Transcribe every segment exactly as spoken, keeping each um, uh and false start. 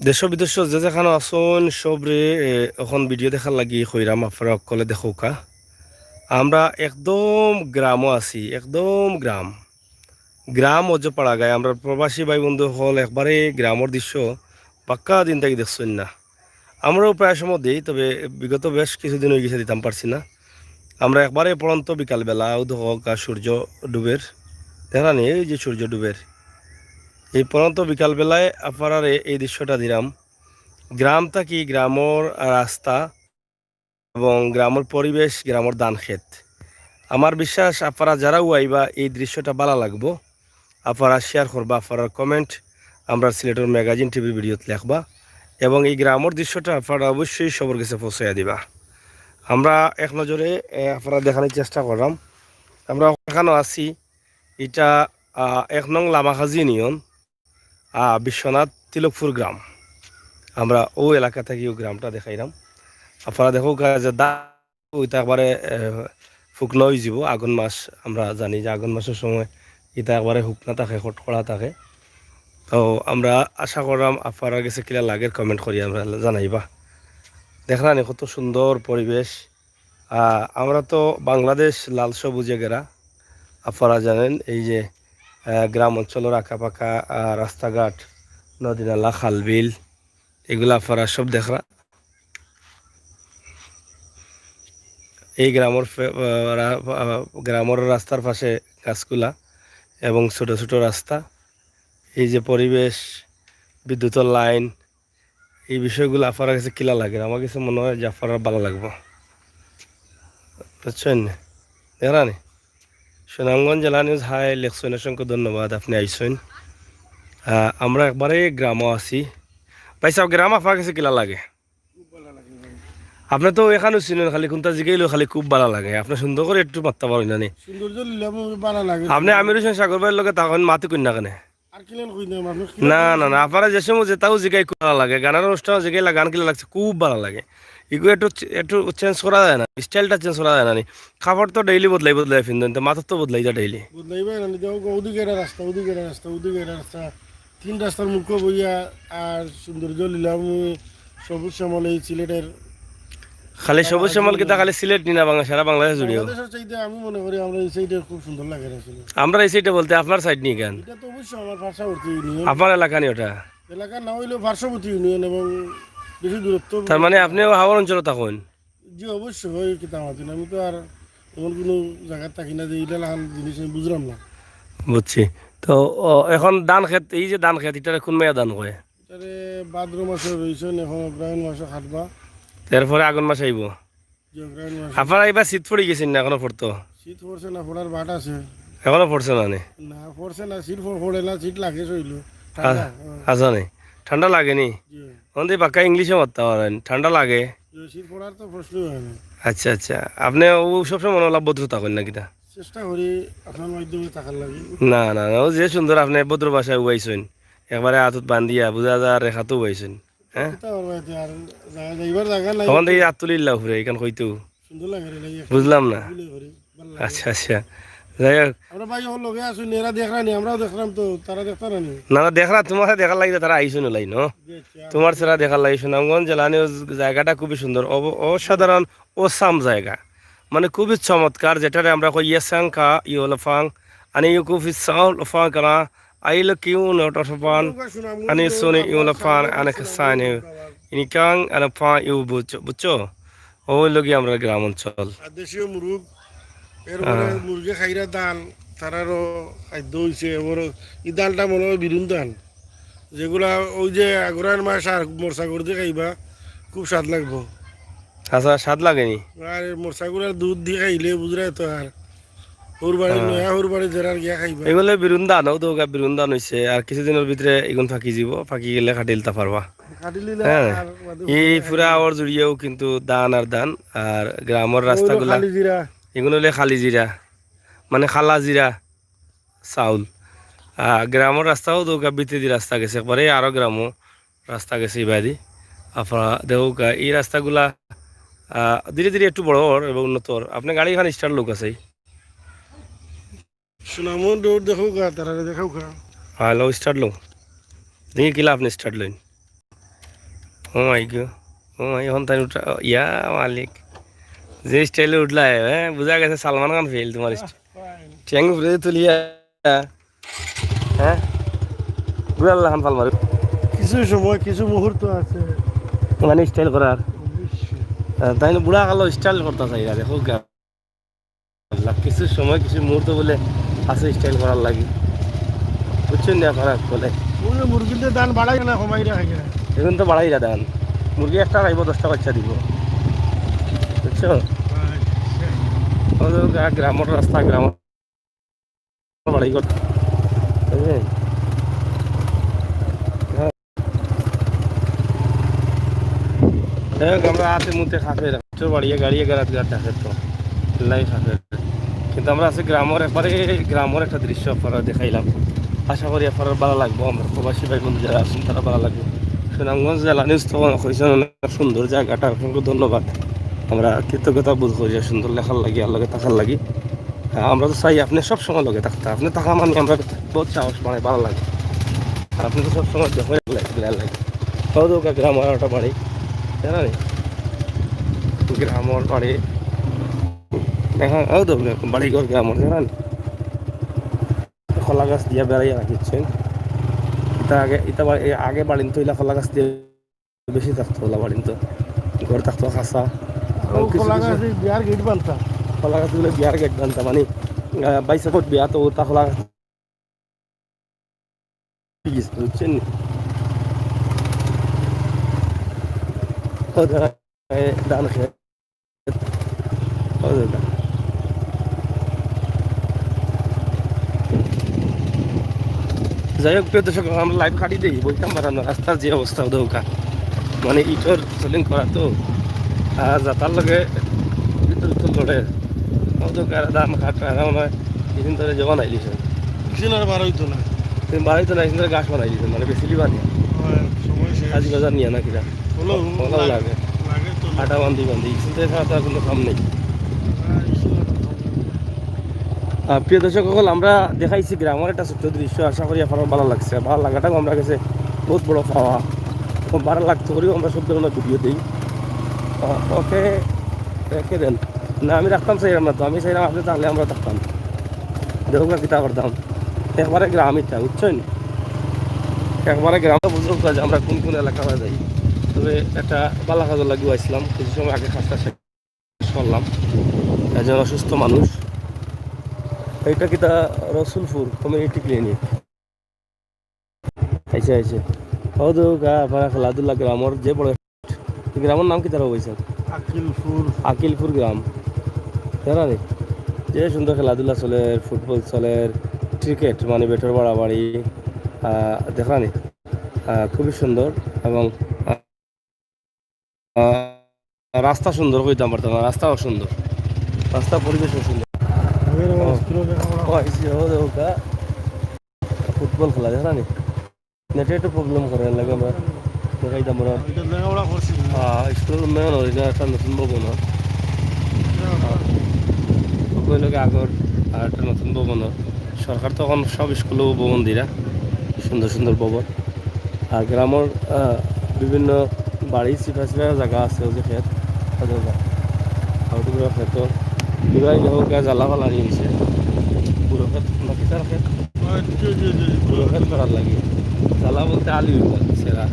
দেশ বিদেশ যে যেখানো আছইন, সবরে, এ, অখন ভিডিও দেখার লাগি কইরাম, আপনারা অকলে দেখউক্কা। আমরা একদম গ্রামো আছি, একদম গ্রাম। গ্রাম অজপাড়া গাঁয়। আমরা প্রবাসী ভাই বন্ধু অকল একবারে গ্রামর দৃশ্য বাক্কা দিন থাকি দেখছইন না। আমরাও প্রায় সময় দেই, তবে বিগত বেশ কিছুদিন অইগেছে দিতাম পারছি না। আমরা একবারে পড়ন্ত বিকালবেলা, অউ দেখউক্কা সূর্য ডুবের, দেখরা নি, এই যে সূর্য ডুবের, এই পড়ন্ত বিকালবেলায় আপনারারে এই দৃশ্যটা দিরাম। গ্রাম থাকি গ্রামর রাস্তা এবং গ্রামর পরিবেশ, গ্রামর ধান খেত। আমার বিশ্বাস আপনারা যারাও আইবা এই দৃশ্যটা ভালা লাগবো। আপনারা শেয়ার করবা, আপনারার কমেন্ট আমরা সিলেটর ম্যাগাজিন টিভি ভিডিওত লেখবা এবং এই গ্রামর দৃশ্যটা আপনারা অবশ্যই সবর গেছে পৌঁছাইয়া দিবা। আমরা এক নজরে, এ, আপনারা দেখানির চেষ্টা কররাম। আমরা অখানো আছি, ইটা, আ, এক নং লামাখাজি ইউনিয়ন, আ, বিশ্বনাথ তিলকপুর গ্রাম। আমরা অউ এলাকা থাকি অউ গ্রামটা দেখাইরাম। আপনারা দেখউক্কা যে দা-, ইটা একবারে, এ, ফুকনা অইযিবো। আগুন মাস, আমরা জানি যে আগুন মাসর সময় ইটা একবারে হুকনা থাকে, খটখড়া থাকে। তো আমরা আশা কররাম আপনারার গেছে কিলা লাগের কমেন্ট করি আমরা জানাইবা। দেখরা নি কত সুন্দর পরিবেশ। আ, আমরা তো বাংলাদেশ লাল সবুজে ঘেরা, আপনারা জানেন। এই যে, আ, গ্রাম অঞ্চলর আঁকা পাকা, আ, রাস্তাঘাট, নদী নালা, খাল বিল, এগুলা আপনারা সব দেখরা। এই গ্রামর ফে-, আ, রা-, আ, গ্রামর রাস্তার পাশে গাছগুলা এবং ছোট ছোট রাস্তা। এই যে পরিবেশ, বিদ্যুতর লাইন, এই বিষয়গুলা আপনারার গেছে কিলা লাগের? আমার গেছে মনে হয় যে আপনারার ভালা লাগবো, বুঝছইন নি? দেখরা নি? সুনামগঞ্জ জেলা নিউজ হাই লেখছইন, অসংখ্য ধন্যবাদ, আপনে আইছইন। আ, আমরা একবারে গ্রামো আছি। ভাইসাব, গ্রাম আপনারার গেছে কিলা লাগে? আপনে তো অখানো চিনইন, খালি কুনটা জিগাইলেও খালি খুব ভালা লাগে। আপনে সুন্দর করি একটু মাততা পারইন না নি? সৌন্দর্য লীলা আমার ভালা লাগে। আপনে আমির হোসেন সাগর ভাইর লগে তখন মাতি কইন না কেনে? আর কিলান কই না, মানুষ কিলান না, কই না, না। না, আপনারা যে সময় যেতাউ জিগাই খুব ভালা লাগে, গানর অনুষ্ঠান জিগাইলা গান কিলা লাগছে, খুব ভালা লাগে। ইগু একটু চে-, একটু চেঞ্জ করা যায় না, স্টাইলটা চেঞ্জ করা যায় না নি? কাপড় তো ডেইলি বদলাই বদলাই ফিন্দইন, তো মাথাত তো বদলাই যায় ডেইলি। বদলাইবা না, দেখো, ওদিকে একটা রাস্তা, ওদিকে একটা রাস্তা, ওদিকে একটা রাস্তা, তিন রাস্তার মুখ বইয়া। আর সৌন্দর্য লীলা, আমি সবুজ শ্যামল এই সিলেটের খালি সবুজ শ্যামল কিতা খালি সিলেট নি না, বাংলা, সারা বাংলাদেশ জুড়িও। বাংলাদেশের চাইতে আমি মনে করি আমরা এই সাইডে খুব সুন্দর লাগে আসলে। আমরা এই সাইডে বলতে আপনার সাইড নি কেন? এটা তো অবশ্যই আমার পার্শ্ববর্তী ইউনিয়ন। আপনার এলাকা নি ওটা? এলাকা না হইলেও পার্শ্ববর্তী ইউনিয়ন এবং বেশি দূরত্ব। তার মানে আপনিও হাওর অঞ্চলে থাকইন? জি, অবশ্যই, কিতা মাতি না। আমি তো আর এমন কোনো জায়গায় থাকি না যে এটা লাখান জিনিস আমি বুঝলাম না। বুঝছি। তো, ও, এখন ধান খেত, এই যে ধান খেত, ইটারে কোন মাইয়া ধান কয়? এটারে ভাদ্র মাসে রইছেন, এখন অগ্রহায়ণ মাসে কাটবা। এরপরে আগুন মাস আইবো। জি, অগ্রহায়ণ মাসে। আপনারা এবার শীত পড়ি গেছেন না, এখনো পড়তো? শীত পড়ছে না, পড়ার বাট আছে। এখনো পড়ছে না নি? না, পড়ছে না, শীত পড়-, পড়ে না, শীত লাগে শরীরে। ঠান্ডা, আ-, হ্যাঁ। আচ্ছা নি। ঠান্ডা লাগে নি? জি। অখন তো বাক্কা ইংলিশে মাততা পারইন, ঠান্ডা লাগে। জি, শীত পড়ার তো প্রশ্নই হয় না। আচ্ছা, আচ্ছা। আপনে অউ সবসময় মনে অলা ভদ্র থাকইন না কিতা? চেষ্টা করি আপনার মাধ্যমে থাকার লাগি। না, না, না, অউ যে সুন্দর আপনে ভদ্র ভাষায় উবাইছইন। একবারে আতত বান্ধিয়া বুঝা যায় রেখাত উবাইছইন। হ্যাঁ? কিতা করবা এতে আর? জাগা যাইবার জাগা নাই। তখন দেখি আত তুলিল্লা উপরে, এখান কইতো। সুন্দর লাগে রে, লাগে। বুঝলাম না। গুলে করি, ভালো লাগে। আচ্ছা, আচ্ছা। যাই হোক। আমরা ভাই অকল লগে আছইন, এরা দেখরা নি, আমরাও দেখরাম তো, তারা দেখতা না নি? না, না, দেখরা, তুমারে দেখার লাগি তারা আইছইন অলাই, ন? জি, আচ্ছা। তুমার ছাড়া দেখার লাগি সুনামগঞ্জ জেলা নিউজ জায়গাটা খুবই সুন্দর, অব-, অসাধারণ, অসাম জায়গা। মানে খুবই চমৎকার, যেটারে আমরা কই ইয়েসাং কা ইউলাফাং, আনি ইউকুফি সাউলাফাং কানা, আইলো কিউ নটরফান, আনি সুনি ইউলাফান, আনে খাসানি, ইনিকাং আনে ফা ইউ বুঝছো, বুঝছো? অউ অইলো গি আমরার গ্রাম অঞ্চল। আর দেশীয় মুরুগ, এরপরে হ্যাঁ। মুরগে খাইরা ধান, তারারও খাদ্য অইছে। এবার ই ধানটা মনে হয় বিরুন ধান, যেগুলা ওই যে আগরার মাছ আর মরসা করে দিয়ে খাইবা, খুব স্বাদ লাগবো। আচ্ছা, স্বাদ লাগে নি? আর মরসাগুলার দুধ দি খাইলে বুঝরায় তো আর। হুরবাড়ি হ্যাঁ। নয়া হুরবাড়ি জেরার গিয়া খাইবা। এগুলো বিরুন ধান, অউ তো বিরুন ধান অইছে, আর কিছুদিনর ভিতরে এগুন ফাকি যিবো, ফাকি গেলে কাটিলতা পারবা। কাটিলিলে হ্যাঁ। আর বাদে এই ফুরা পুরা আওয়ার জুড়িয়েও কিন্তু ধান আর ধান, আর গ্রামর ওই রাস্তাগুলা, খালি জিরা। এগুলো অইলে খালি জিরা, মানে খালা জিরা চাউল। আহ, গ্রামর রাস্তাও তো ভিতরেদি রাস্তা গেছে, একবারে আরো গ্রামও রাস্তা গেছে ইবাদি। আপনারা দেখউক্কা, এই রাস্তাগুলা, আহ, ধীরে ধীরে একটু বড় অর এবং উন্নত অর। আপনে গাড়ি এখান স্টার্ট লউক্কা চাই। সুনামগঞ্জ রোড দেখউক্কা, তারারে দেখউক্কা। হ্যাঁ, লও স্টার্ট লও। দেখি কিলা আপনে স্টার্ট লইন। ও মাই গো, ও মাই, এখন তাই উঠা, ইয়া মালিক, যে স্টাইলে উঠলা, হ্যাঁ, বুঝা গেছে সালমান খান ফেল তোমার স্টাইল। ঠ্যাং উপরে তুলিয়া, হ্যাঁ, বুড়া আল্লাহ খান ফাল মারো। কিছু সময়, কিছু মুহূর্ত আছে। মানে স্টাইল করার। অবশ্যই। আহ, তাই না, বুড়া কালো স্টাইল করতে চাই না, দেখো গা। আল্লাহ, কিছু সময়, কিছু মুহূর্ত বলে আছে স্টাইল করার লাগি, বুঝছেন না? খারাপ বলে। ওই যে মুরগির দাম বাড়াই না, কমাই রাখে না। এখন তো বাড়াই না দাম, মুরগি একটা খাইব, দশটা বাচ্চা দিব, বুঝছো? আচ্ছা। আমাদের গ্রা-, গ্রামের রাস্তা, গ্রাম বাড়ি করতে, বুঝলেন? হ্যাঁ। যাই হোক, আমরা আছে মুতে খাফের, তো বাড়িয়ে গাড়িয়ে গাড়াত গাড় থাকে তো, লাই খাফের। কিন্তু আমরা আছি গ্রামের একবারে, গ্রামের একটা দৃশ্য আপনারা দেখাইলাম। আশা করি আপনারা ভালো লাগবো, আমরা প্রবাসী ভাই বন্ধু যারা আছেন তারা ভালো লাগবে। সুনামগঞ্জ জেলা নিউজ তো কইছেন অনেক সুন্দর জায়গাটা, অসংখ্য ধন্যবাদ। আমরা কৃতজ্ঞতা বোধ করি যে সুন্দর লেখার লাগি আর লগে থাকার লাগি। হ্যাঁ, আমরা তো চাই আপনি সব সময় লগে থাকতে। আপনি থাকা মানে আমরা বহুত সাহস বাড়ে, ভালো লাগে। আপনি তো সব সময় দেখো, লাগে, লাগে। তাও তো ওকে গ্রাম আর ওটা বাড়ি, জানা নেই? গ্রাম আর বাড়ি। দেখা, ও তো বাড়ি ঘর গ্রাম আর, জানা নেই? কলা গাছ দিয়া বেড়াইয়া রাখিচ্ছেন। এটা আগে, এটা বা-, এ আগে বাড়িন তো ইলা কলা গাছ দিয়ে বেশি থাকতো, ওলা বাড়িন তো ঘর থাকতো খাসা। ও আর কিছু কলা কিছু গাছ, এই বিয়ার গেট বানতা। কলা গাছগুলো বিয়ার গেট বানতা, মানে, আহ, বাইশ ফুট বিয়া তো ওটা কলা গাছ ঠিক আছে, বুঝছেন নি? ও দাদা, এ, ধান খেত। ও দাদা। যাই হোক, প্রিয় দর্শক, আমরা লাইভ কাটি দেই, বলতাম পারলাম না, রাস্তার যে অবস্থা, ওদৌকা, মানে, ইটর সোলিং করা তো, আর যাতার লগে ভিতর ভিতর লড়ে, ওদৌকা, দাম খাট, আর আমার কিছুদিন ধরে জমা নাই দিছে। কিছুদিন আর বার হইতো না। তুমি বার হইতো না, কিন্তু গাছ বানাই দিতে, মানে, বেশি লিবা নিয়ে। হয়, সময় শেষ। কাজী বাজার নিয়ে না কিনা? হলো, ওলাও লাগে। লাগে। লাগে তো। আটা বান্ধি বান্ধি, চিন্তা ছাড়া তো আর কোনো কাম নেই। হ্যাঁ, এই সময় তো কাম নেই। আহ, প্রিয় দর্শক সকল, আমরা দেখাইছি গ্রামের একটা ছোট্ট দৃশ্য, আশা করি আপনার ভালো লাগছে। ভালো লাগাটাও আমরা গেছে বহুত বড় পাওয়া। তো ভালো লাগতো করিও আমরা সব ধরনের ভিডিও দিই। আহ, ওকে, রেখে দেন। না, আমি রাখতাম চাইলাম না তো, আমি চাইলাম আপনি থাকলে আমরা থাকতাম। দেখুন না কিতা করতাম। একবারে গ্রাম এটা, বুঝছেন? একবারে গ্রামে বুঝুক যে আমরা কোন কোন এলাকা যাই। তবে একটা ভালো কাজের লাগি আইছিলাম, কিছু সময় আগে কাজটা শেষ করলাম। একজন অসুস্থ মানুষ। এটা কিতা রসুলপুর কমিউনিটি ক্লিনিক। আচ্ছা, আচ্ছা। ও তো গা, আপনারা খেলাধুলা গ্রামর যে বড় এই গ্রামর নাম কিতা রে ভাইসাব? আকিলপুর। আকিলপুর গ্রাম। জানা নি? যে সুন্দর খেলাধুলা চলের, ফুটবল চলের, ক্রিকেট মানে ব্যাটর বাড়াবাড়ি, আহ, দেখরা নি? আহ, খুবই সুন্দর এবং, আহ, রাস্তা সুন্দর কইতাম পারতাম না, রাস্তাও সুন্দর, রাস্তা পরিবেশও সুন্দর। আগের ও। অবস্থা দেখা আমরা ও, এই যে, ও, ও, গা। ফুটবল খেলা, দেখরা নি? নেটে একটু প্রবলেম করে, এর লাগি আমরা দেখাইতাম পারা। এটা লেখাপড়া করছি। হ্যাঁ, স্কুলের উন্নয়ন হয়, এটা একটা নতুন ভবন হয়। হ্যাঁ। ওই লগে আগর আর একটা নতুন ভবন হয়। সরকার তো এখন সব স্কুলেও ভবন দিরা, সুন্দর সুন্দর ভবন। আর গ্রামর, আহ, বিভিন্ন বাড়ি চিপা চিপা জাগা আছে, ওই যে খেত, ওই যে ওগুলা। আর ওগুলা খেত। এবার এই হোক, গাছ জ্বালা ফালা নিয়ে গেছে। পুরো খেত, বাকি তার খেত। আচ্ছা, জি, জি, জি। পুরো খেত করার লাগে। জ্বালা বলতে আলু, সেরা,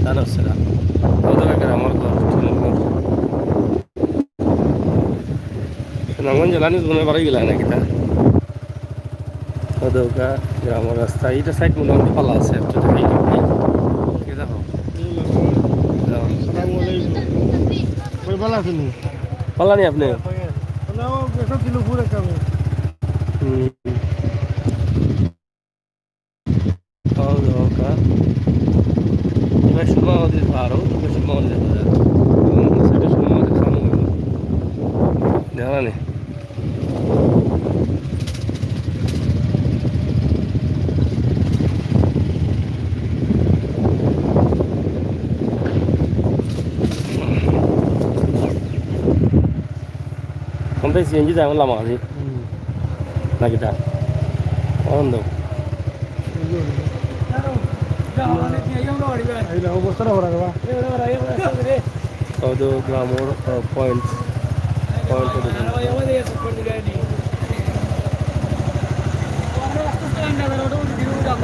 ধানের সেরা। ওদের আগে আমার ঘর, টিনের ঘর। সুনামগঞ্জ জেলা নিউজ মনে বাড়ি গেলা না কিতা? ওদৌকা গ্রামর রাস্তা, এইটা সাইড মোটামুটি পালা আছে, একটু দেখি। এই দেখো। আসসালামু আলাইকুম। কই ভালা আছেন? ভালা নি আপনি? না, ও গেছে ছিল পুরো কামে। হুম। ওদৌকা। বেশ সময় ওদের পারো, বেশ সময় ওদের পারো। হুম, সেটা সময় ওদের সামনে হইলো। জানা নেই। কোনটাই সিএনজি যায় আমার লামাকাজি? হুম। না কিতা? বন্ধ। এই না, অবস্থাটা ভালা রে বা। অউ তো গ্রামর, আহ, পয়েন্ট, পয়েন্ট।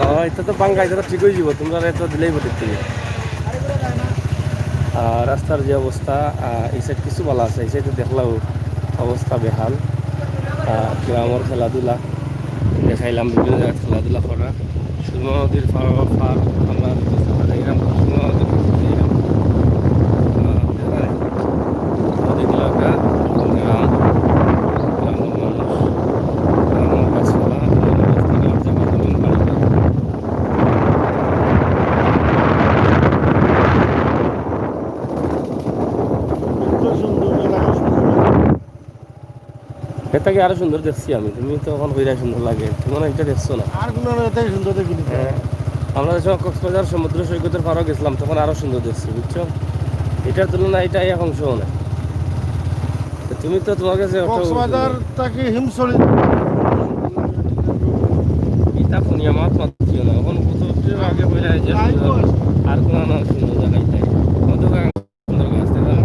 ও, ইটা তো ভাঙ্গা, ইটা তো ঠিক অইযিবো, তুমরা ইটা দিলেই বটে ঠিক। আর রাস্তার যে অবস্থা, আহ, ই সাইড কিছু ভালা আছে, ই সাইডে দেখলাম অবস্থা বেহাল। আহ, গ্রামর খেলাধুলা দেখাইলাম, বিভিন্ন জাগাত খেলাধুলা করা। সুরমা নদীর পার, পার আমরা দেখলাম, সুরমা নদীর পার দেখলাম। আহ, দেখা যায়। নদী এলাকা, গ্রাম, গ্রামের মানুষ, গ্রামের গাছপালা, গ্রামের বস্তি, গ্রাম জায়গা, জমিন, বাড়ি। এর থাকি আরো সুন্দর দেখছি আমি, তুমি তো অখন কইরায় সুন্দর লাগে, তুমি মনে অয় ইটা দেখছো না। আর কোনো না, এটাই সুন্দর দেখি নিতে। হ্যাঁ, আমরা যে সময় কক্সবাজার সমুদ্র সৈকতর পারো গেছিলাম, তখন আরো সুন্দর দেখছি, বুঝছো? ইটার তুলনায় ইটা এক অংশও না। তো তুমি তো, তোমার কাছে অত কক্সবাজার থাকি হিমছড়ি। ইটা ফোনিয়া মাত মাতিও না, অখন কত আগে কইরায় যে আর কোনো না সুন্দর জাগা ইটাই। কত সুন্দর গাছ, দেখা যায়।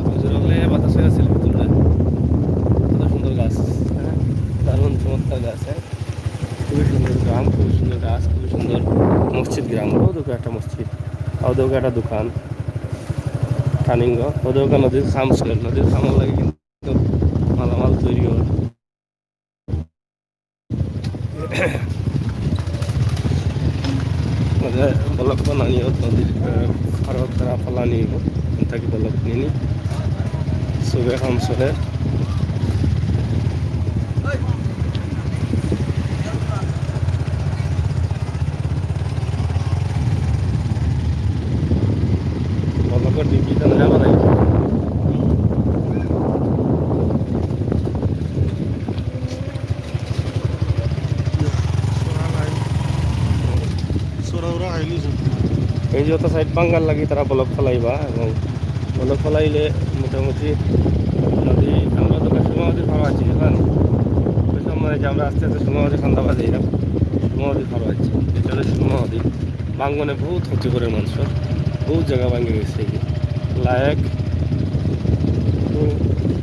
হুজুর হকলে বাতাসে আছে, হুজুররা। কত সুন্দর গাছ, হ্যাঁ? দারুণ চমৎকার গাছ, হ্যাঁ? খুবই সুন্দর গ্রাম, খুবই সুন্দর গাছ, খুবই সুন্দর মসজিদ গ্রাম। অউ দেখো একটা মসজিদ, অউ দেখো একটা দোকান, টার্নিং, অউ দেখো নদীর খাম চলে, নদীর খামর লাগি কিন্তু মালামাল তৈরি অর। মানে, বলক বানানি অর নদীর, আহ, পারো তারা ফালানি অইবো, থাকি বলক নিনি, সুবে খাম চলে। বলকর ডিগ্রি তো না বানাই। এই যে অত সাইড ভাঙ্গার লাগি তারা বলক ফালাইবা, এবং বলক ফালাইলে মোটামুটি নদী, আমরা তো সুরমা নদীর পারো আছি, বুঝলেন? ওই সময় যে আমরা আস্তে আস্তে সুরমা নদীর কান্দা বাজে এলাম, সুরমা নদীর পারো আছি, এটা হলো সুরমা নদী। ভাঙ্গনে বহুত ক্ষতি করে মানুষর, বহুত জাগা ভাঙ্গি গেছে কি লায়ক। তো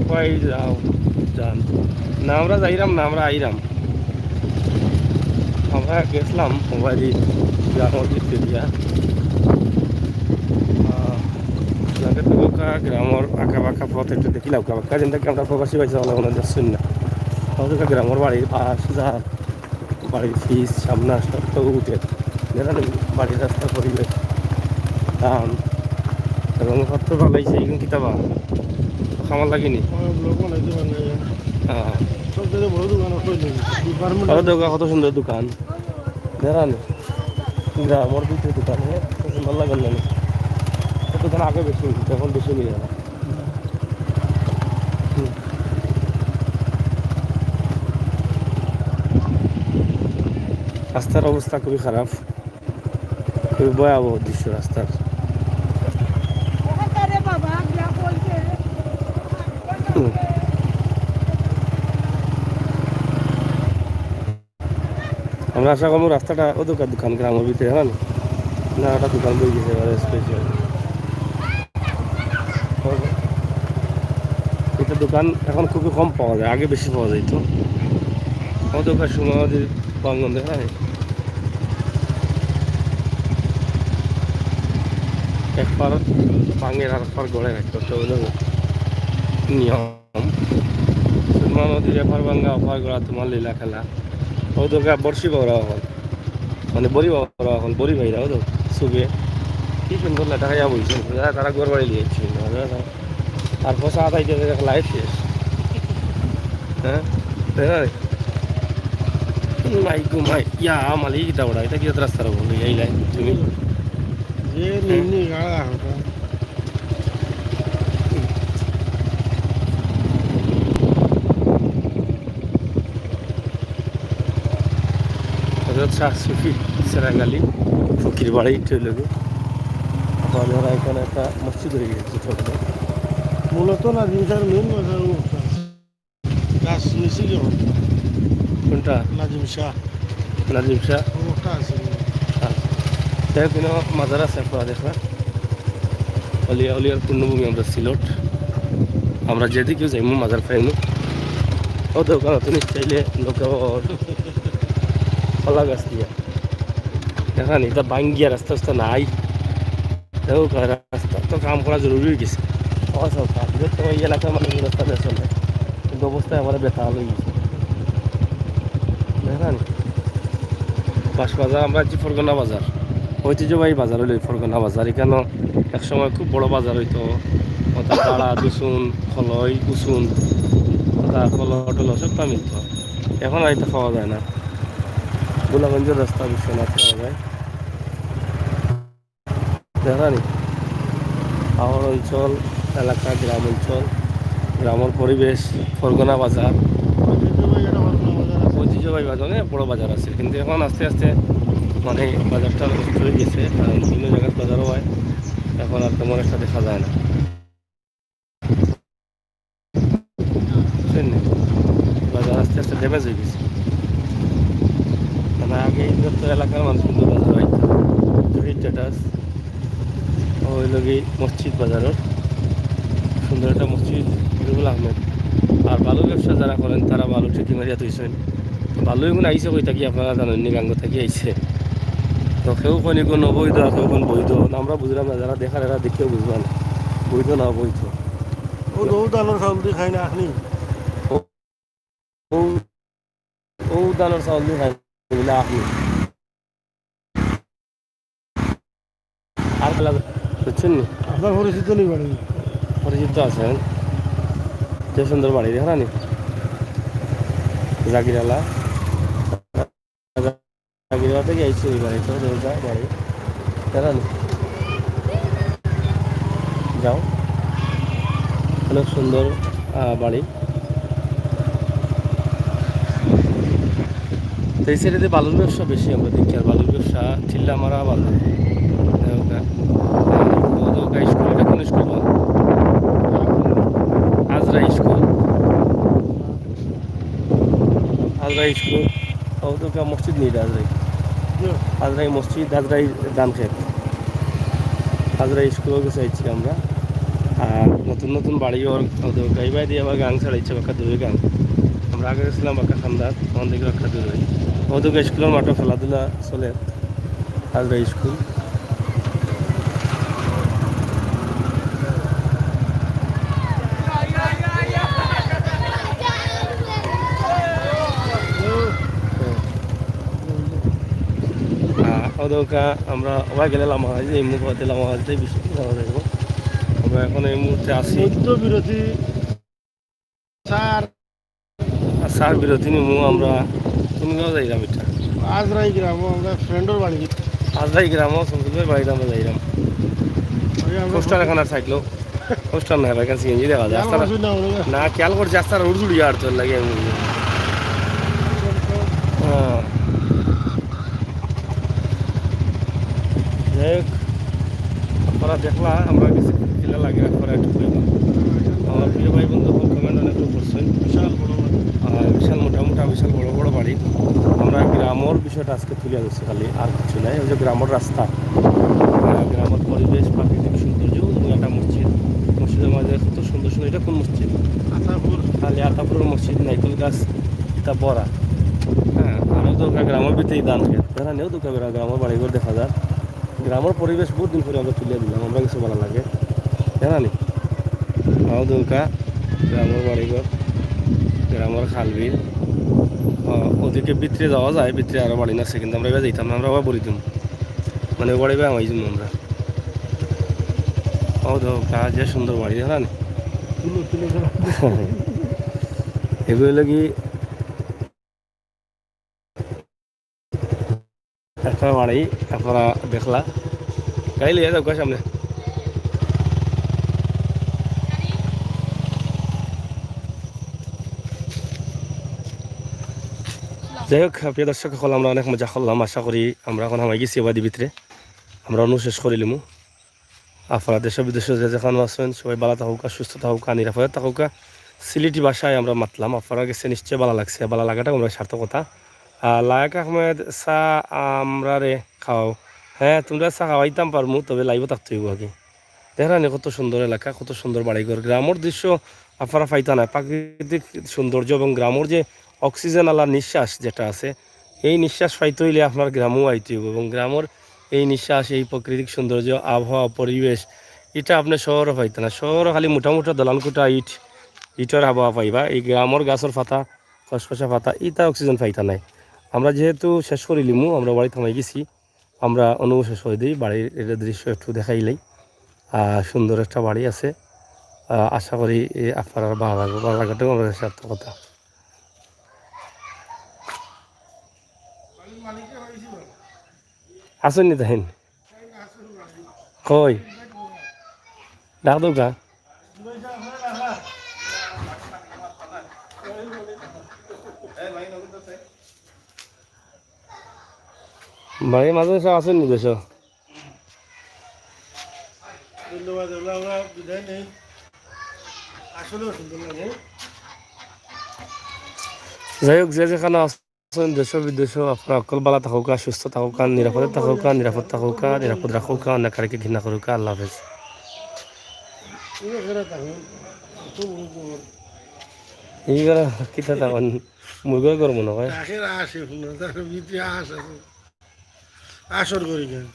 কই যাও জান, না আমরা যাইরাম না আমরা আইরাম। আমরা গেছিলাম মোবাইল গ্রামর ভিতরে দিয়া। আহ, লাগে তো বোকা গ্রামর আঁকা বাঁকা পথ একটু দেখিলাম, আঁকা বাঁকা, যেটা কি আমরা প্রবাসী পাইছি, ভালো মনে যাচ্ছেন না। আমাদের গ্রামর বাড়ির পাশ যা, বাড়ির ফিস সামনে আসতে তো উঠে, জানেন, বাড়ির রাস্তা পরিবেশ, ধান, এবং কত ভালো হয়েছে, এখন কিতাবা খামার লাগেনি। আমার ব্লগ বানাইতে পারে না। হ্যাঁ। সব জায়গায় বড় দোকান, ওটাই নেই। ডিপার্টমেন্ট আরো দোকান, কত সুন্দর দোকান। জানেন, গ্রামর ভিতরে দোকান, হ্যাঁ, কত সুন্দর লাগে না? তো দোকান আগে বেশি হইতো, এখন বেশি হয়ে গেল। হুম। রাস্তার অবস্থা খুবই খারাপ, খুবই ভয়াবহ দৃশ্য রাস্তার। হুম। আমরা আশা করবো রাস্তাটা ও দোকান, দোকান গ্রামের ভিতরে, হ্যাঁ না? না, একটা দোকান বই গেছে এবারে স্পেশাল। এটা দোকান এখন খুবই কম পাওয়া যায়, আগে বেশি পাওয়া যাইতো। ও দোকান সময় আমাদের বাঙ্গন দেখা যায়। একবার ভাঙের আর একবার গড়ে রাখতে হচ্ছে, ওই জন্য নিয়ম। সুরমা নদীর এপার ভাঙ্গা, ওপার গড়া, তোমার লীলা খেলা। ও তো গা বর্ষি বাউরা এখন, মানে বড়ি বাউরা এখন, বড়ি ভাইরা, ও তো সুগে কি সুন্দর লেটা খাইয়া বইছে, তারা, তারা ঘর বাড়ি লিয়েছে। আর পয়সা আদায় দিয়ে দেখ লাইফ শেষ। হ্যাঁ, তাই না? মাই গো মাই, ইয়া, মালিক, এটা ওটা, এটা কি রাস্তা রকম? এই লাইন তুমি? যে নিম্নি গাড়া হতো। হযরত শাহ সুফি সেরাগালি ফকির বাড়ি চলে গেল। আপনারা এখানে একটা মসজিদ হয়ে গেছে ছোট। মূলত নাজিম শাহর মেইন মাজার ও একটা আছে। গাছ নিচে কি হবে? কোনটা? নাজিম শাহ। নাজিম শাহ? ও একটা আছে। আচ্ছা। যাই হোক, এখানে মাজার আছে, আপনারা দেখরা। অলিয়া, অলিয়ার পুণ্যভূমি আমরা সিলেট। আমরা যেদিকেও যাইমু, মাজার পাইমু। ও তো ওখানে তুমি চাইলে লোকে কলা গাছ দিয়া। দেখরা নি, ইটা ভাঙ্গিয়া রাস্তা উস্তা নাই। দেখো, রাস্তা তো কাম করা জরুরি অই গেছে। ও সব কাম, বিশেষ করে এই এলাকার মানুষ রাস্তা দিয়ে চলে, কিন্তু অবস্থা একেবারে বেতাল অই গেছে। দেখরা নি, বাস বাজার, আমরা আছি ফরগনা বাজার, ঐতিহ্যবাহী বাজার অইলো এই ফরগনা বাজার। এখানে এক সময় খুব বড় বাজার অইতো, অর্থাৎ কাড়া, দুসুন, খলই, উসুন, অর্থাৎ কলহ টলহ সবটা মিলতো। এখন আর ইটা পাওয়া যায় না। গোলাপগঞ্জর রাস্তা বিশ্বনাথ পাওয়া যায়। দেখরা নি, আমার অঞ্চল, এলাকা, গ্রাম অঞ্চল, গ্রামর পরিবেশ, ফরগনা বাজার, ঐতিহ্যবাহী বাজার, অনেক বড় বাজার আছে, কিন্তু এখন আস্তে আস্তে মানে বাজারটা নষ্ট অই গেছে, কারণ বিভিন্ন জাগাত বাজারও হয়, এখন আর তেমন একটা দেখা যায় না। বুঝছেন নি? বাজার আস্তে আস্তে ড্যামেজ অই গেছে। মানে আগে এই যত এলাকার মানুষ কিন্তু বাজার আইতো। শহীদ স্ট্যাটাস, ওই লগে মসজিদ বাজারর সুন্দর একটা মসজিদ, নুরুল আহমেদ। আর বালু ব্যবসা যারা করেন, তারা বালু ঠেকি মারিয়া থইছেন। বালু এগুন আইছে কই থাকি, আপনারা জানেন নি, গাঙ্গ থাকি আইছে। তো কেউ কইন এগুন অবৈধ, আর কেউ কইন বৈধ। আমরা বুঝলাম না, যারা দেখার এরা দেখিয়াও বুঝবা না, বৈধ না অবৈধ। ও তো ধানর চাউল দি খাই না আপনি? ও, ও ধানর চাউল দি খাই না, বুঝলা আপনি। আর খেলা, বুঝছেন নি? আপনার পরিচিত নি বাড়ি? পরিচিত আছেন। যে সুন্দর বাড়ি, দেখরা নি? জাগিরালা। জাগিরালা থাকি আইছি ওই বাড়ি, তো দেখরা বাড়ি। দেখরা নি? যাও। অনেক সুন্দর, আহ, বাড়ি। তো এই সাইডে বালুর ব্যবসা বেশি আমরা দেখি, আর বালুর ব্যবসা চিল্লা মারা বালু। ওটা স্কুল, এটা কোন স্কুল বল? আজরা স্কুল। আজরা স্কুল। ও তো কা মসজিদ নেই আজরাই। আজরাই মসজিদ, আজরাই ধান খেত। আজরাই স্কুলও গেছে আইছি আমরা। আর নতুন নতুন বাড়ি ওর, ও তো গাইবাই দিয়ে আবার গাং ছাড়াইছে, বাক্কা দূরে গাং। আমরা আগে গেছিলাম বাক্কা খান্দাত, তখন দেখি বাক্কা দূরে। ও তো স্কুলের মাঠে খেলাধুলা চলে। আজরা স্কুল। আহ, অদৌকা আমরা ওবা গেলে লামা হয় যে, এই মুখ হতে লামা হয় যে, বিশ মিনিট যাওয়া যাইব। আমরা এখন এই মুহূর্তে আছি। মধ্য বিরতি স্যার। আর স্যার বিরতি নিমু আমরা। কোন গাঁও যাইলাম এটা? আজরাই গ্রামও আমরা ফ্রেন্ডর বাড়ি। আজরাই গ্রামও সন্তুলের বাড়িতে আমরা যাইলাম। ওই আমরা পোস্টার এখন আর থাকলো। পোস্টার নাই, ভাই, কাছে গেঞ্জি দেখা যায়। খেয়াল আস্তারা করছি না, ওরা। না, খেয়াল করছি, আস্তারা উড় জুড়ি আর তোর লাগে আমি। হ্যাঁ। যাই হোক, আপনারা দেখলা, আমরা গেছি কিলা লাগে, আপনারা একটু কইবা। আমার প্রিয় ভাই বন্ধু, কমেন্ট অনেক লোক করছেন। বিশাল বড় বাড়ি। আর বিশাল মোটামুটি, বিশাল বড় বড় বাড়ি। আমরা গ্রামর বিষয়টা আজকে তুলে ধরছি খালি, আর কিছু নাই। ওই যে গ্রামর রাস্তা, আহ, গ্রামর পরিবেশ, প্রাকৃতিক সৌন্দর্য এবং একটা মসজিদ। মসজিদের মাঝে এত সুন্দর সুন্দর, এটা কোন মসজিদ? আতাপুর। খালি আতাপুরের মসজিদ, নাইকুল গাছ, এটা বড়া। হ্যাঁ, আরও তো গ্রামর ভিতরেই ধান খেত। দেখা নেও তো গ্রামর বাড়িঘর দেখা যায়। গ্রামর পরিবেশ বহুত দিন পরে আমরা তুলিয়া দিলাম, আমরা কিছু ভালা লাগে, জানা নি? আও দৌকা, গ্রামর বাড়িঘর, গ্রামর খাল বিল। আহ, ওদিকে ভিতরে যাওয়া যায়, ভিতরে আরো বাড়ি আছে, কিন্তু আমরা এবার যাইতাম না, আমরা আবার বলি দিম, মানে ওবারে এবার হামাই যাবো আমরা। আও দৌকা, যে সুন্দর বাড়ি, জানা নি? এগুলো লাগি একটা বাড়ি আপনারা দেখলা, গাড়ি লইয়া যাও সামনে। যাই হোক, প্রিয় দর্শক সকল, আমরা অনেক মজা করলাম। আশা করি আমরা এখন হামাই গেছি এবার ভিতরে, আমরা অনু শেষ করিলিমু। আপনারা দেশ বিদেশে যে যেখানে আছেন, সবাই ভালা থাকুকা, সুস্থ থাকুকা, নিরাপদে থাকুকা। সিলেটি ভাষায় আমরা মাতলাম, আপনারা গেছে নিশ্চয় ভালা লাগছে, ভালা লাগাটা আমরা সার্থকতা। আহ, লায়েক আহমেদ সা আমরারে খাওয়াও। হ্যাঁ, তুমরারে চা খাওয়াইতাম পারমু, তবে live-ও থাকতে অইবো আগে। দেখরানি কত সুন্দর এলাকা, কত সুন্দর বাড়িঘর। গ্রামর দৃশ্য আপনারা পাইতা নায়, প্রাকৃতিক সৌন্দর্য এবং গ্রামর যে oxygen আলা নিঃশ্বাস যেটা আছে, এই নিঃশ্বাস পাইতে অইলে আপনার গ্রামও আইতে অইবো। এবং গ্রামর এই নিঃশ্বাস, এই প্রাকৃতিক সৌন্দর্য, আবহাওয়া, পরিবেশ, ইটা আপনে শহরো পাইতা নায়। শহরো খালি মোটা মোটা দলান কুটা, ইট, ইটর আবহাওয়া পাইবা। এই গ্রামর গাছর পাতা, খসখসা পাতা, ইতা oxygen পাইতা নায়। আমরা যেহেতু শেষ করিলিমু, আমরা বাড়িত হামাই গেছি, আমরা অনুভব শেষ করি দিই। বাড়ির এটা দৃশ্য একটু দেখাইলাই। আহ, সুন্দর একটা বাড়ি আছে। আহ, আশা করি, এ, আপনারার ভালা লাগবো। ভালা লাগাটাও আমরা সার্থকতা। আছইন নি তাইন? কই? ডাক দেউক্কা। বাড়ির মাঝে সব আছইন নি দেশো? ধন্যবাদ, আমরা, আমরা বিদায় নেই। আসলেও সুন্দর লাগে। যাই হোক, যে যেখানো আছইন, দেশো বিদেশো, আপনারা হক্কল ভালা থাকউক্কা, সুস্থ থাকউক্কা, নিরাপদে থাকউক্কা, নিরাপদ থাকউক্কা, নিরাপদ রাখউক্কা, অন্যায়কারীকে ঘৃণা করউক্কা। আল্লাহ হাফেজ। ইনো খেলা থাকো, কত বড় খবর। ইগুলা কিতা থাকইন? মুরগর ঘর মনে হয়। তাকে আসে, তার ভিতরে আশ আছে। আসর করি কেন?